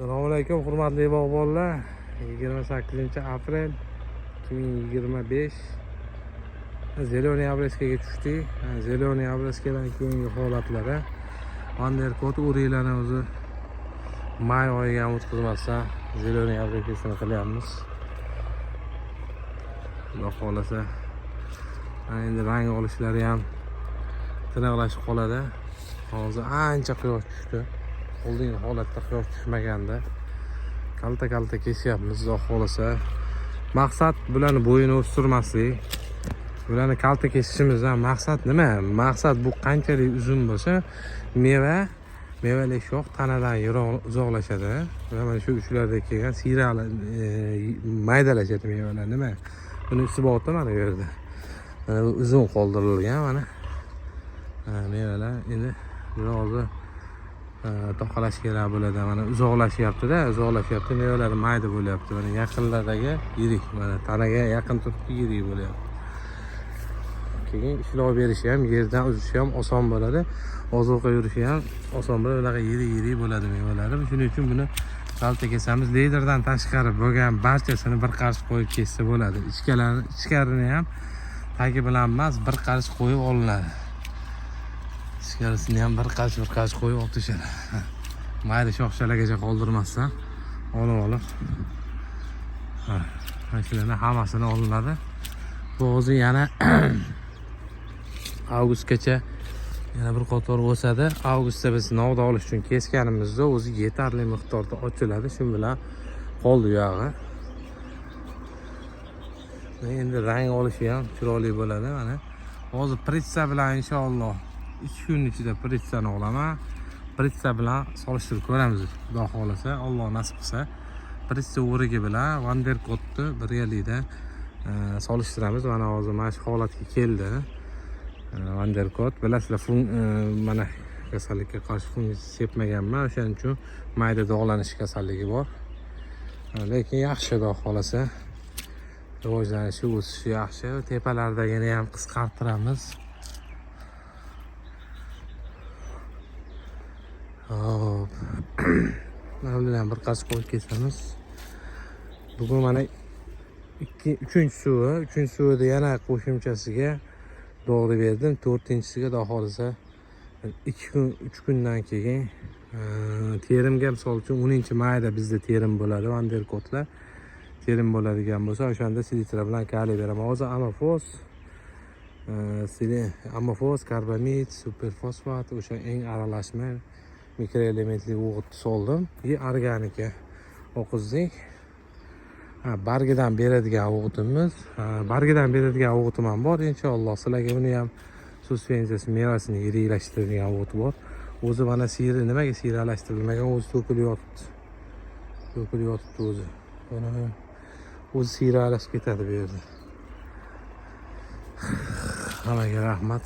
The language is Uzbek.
Assalomu alaykum, hurmatli bog'bonlar. 28 aprel 2025, зелёный обрезка ga tushdik. Зелёный обрезка dan keyingi holatlari. Vanderkot o'riklarni o'zi may oyiga ham o'tkazmasdan зелёный обрезка sini qilyapmiz. Xudo xohlasa, endi rang olishlari ham tiniqlashib qoladi. Hozir ancha quyosh tushdi. Oldingi holatda quyosh tushmaganda kalta kalta kesyapmiz, xudo xohlasa. Maqsad bularni bo'yini o'stirmaslik. Bularni kalta kesishimizdan maqsad nima? Maqsad bu qanchalik uzun bo'lsa, mevali shox tanadan yiroq uzoqlashadi va mana shu uchlarda kelgan siyrak maydalashadi mevalar. Nima? Buni isboti mana bu yerda. Mana bu uzun qoldirilgan mana. Mevalar endi buni hozir toqalash kerak bo'ladi. Mana uzoqlashyapti-da, uzoqlashyapti, mevalari mayda bo'lyapti. Mana yaqinlardagi yirik, mana tanaga yaqin turibdi, yirik bo'lyapti. Keyin ishlov berishi ham, yerdan uzishi ham oson bo'ladi. Ozuqa yurishi ham oson bo'ladi. Bunaqa yirik yirik bo'ladi mevalari. Shuning uchun buni kalta kesamiz. Liderdan tashqari bo'lgan barchasini bir qarich qo'yib kessa bo'ladi. Ichkarini ham tagi bilan emas, bir qarich qo'yib olinadi. Ichkarisini ham bir qarich, bir qarich qo'yib olib tashladi. Mayda shoxchalargacha qoldirmasdan olib. Ha, mana shularni hammasini olinadi. Bu hozir yana avgustgacha yana bir qator o'sadi. Avgustda biz novda olish uchun kesganimizda o'zi yetarli miqdorda ochiladi. Shu bilan qoldi u yog'i. Endi rang olishi ham chiroyli bo'ladi mana. Hozir pritsa bilan inshaalloh 2 kun ichida pritsani olaman. Pritsa bilan solishtirib ko'ramiz, Xudo xohlasa, Alloh nasib qilsa. Pritsa o'rigi bilan Vanderkotni birgalikda solishtiramiz. Mana hozir mana shu holatga keldi. Vanderkot, bilasizlar, mana kasallikka qarshi fungitsid sepmaganman, o'shaning uchun mayda dog'lanish kasalligi bor. Lekin yaxshi, Xudo xohlasa, rivojlanishi, o'sishi yaxshi. Tepalardagini ham qisqartiramiz. Hop. Mana buni ham bir qashiq qo'yib kesamiz. Bugun mana ikki, uchinchi suvi, uchinchi suvida yana qo'shimchasiga dori berdim. To'rtinchisiga, xudo xohlasa, 2 kun, 3 kundan keyin terimga, misol uchun, 10 mayda bizda terim bo'ladi, Vanderkotlar terim bo'ladigan bo'lsa, o'shanda selitra bilan kaliy beraman. Hozir amofos, amofos, karbamid, superfosfat, o'sha eng aralashma mikroelementli o'g'itni soldim. И organika oqizdik. Ha, bargidan beradigan o'g'itimiz, bargidan beradigan o'g'itim ham bor. Inshaalloh sizlarga buni ham suspensiyasi, mevasini yiriklashtiradigan o'g'it bor. O'zi mana siyri nimaga siyralashtirilmagan, o'zi to'kilib yotibdi. To'kilib yotibdi o'zi. Mana o'zi siyralashib ketadi bu yerda. Hammaga rahmat.